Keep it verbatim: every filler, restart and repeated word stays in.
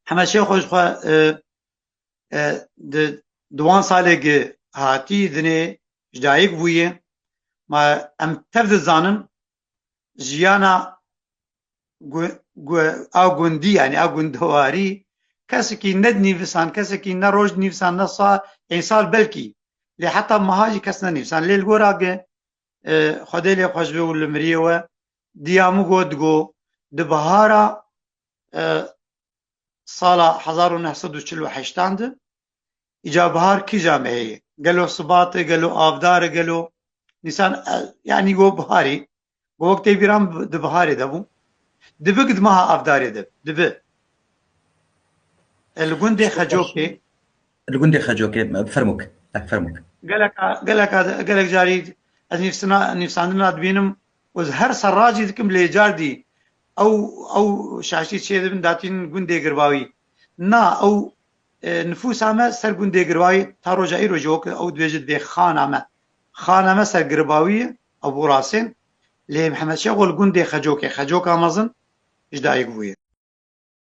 Heme şey xwe ji xwe, e, e, di, di wan salê gi hatî dinê ji dayik bûye. Ma em tev dizanin jiyana gu-, gu-, a gundî, yani a gundewarî, kesekî ne dinîvisan, kesekî ne roj dinîvisan, ne sa, ên sal belkî. Lê heta meha jî kes nenîvisan. Lê li gora gi, e, Xwedê lê xweş be û li miriyê we, diya min got, digo, di bihara, e, sala hezar û neh sed û çil û heştan de, îca bihar kîja mehê ye? Gelo sibat e, gelo avdar e, gelo nîsan, e, yanî go biharî, go wek tê bîran bi-, di biharê de bû. Dibi di meha avdarê de, dibi. E, li gundê Xecokê. Li gundê Xecokê, fermûk, e, fermûk. Geleka, geleka, gelek carî ez nîvsina-, nîvsandina dibînim û ez her serra jî dikim lê cardî ew, ew şaşî çê dibin datîn gundê Girbawî. Na, ew, e, nifûsa me ser gundê Girbawî ta roja îro jî wek ew dibêje dibê xana me. Xana me ser Girbawî ye, ew bû rastên. Lê Mihemed Şêxo li gundê Xecokê, Xecoka mezin ji dayik bûye.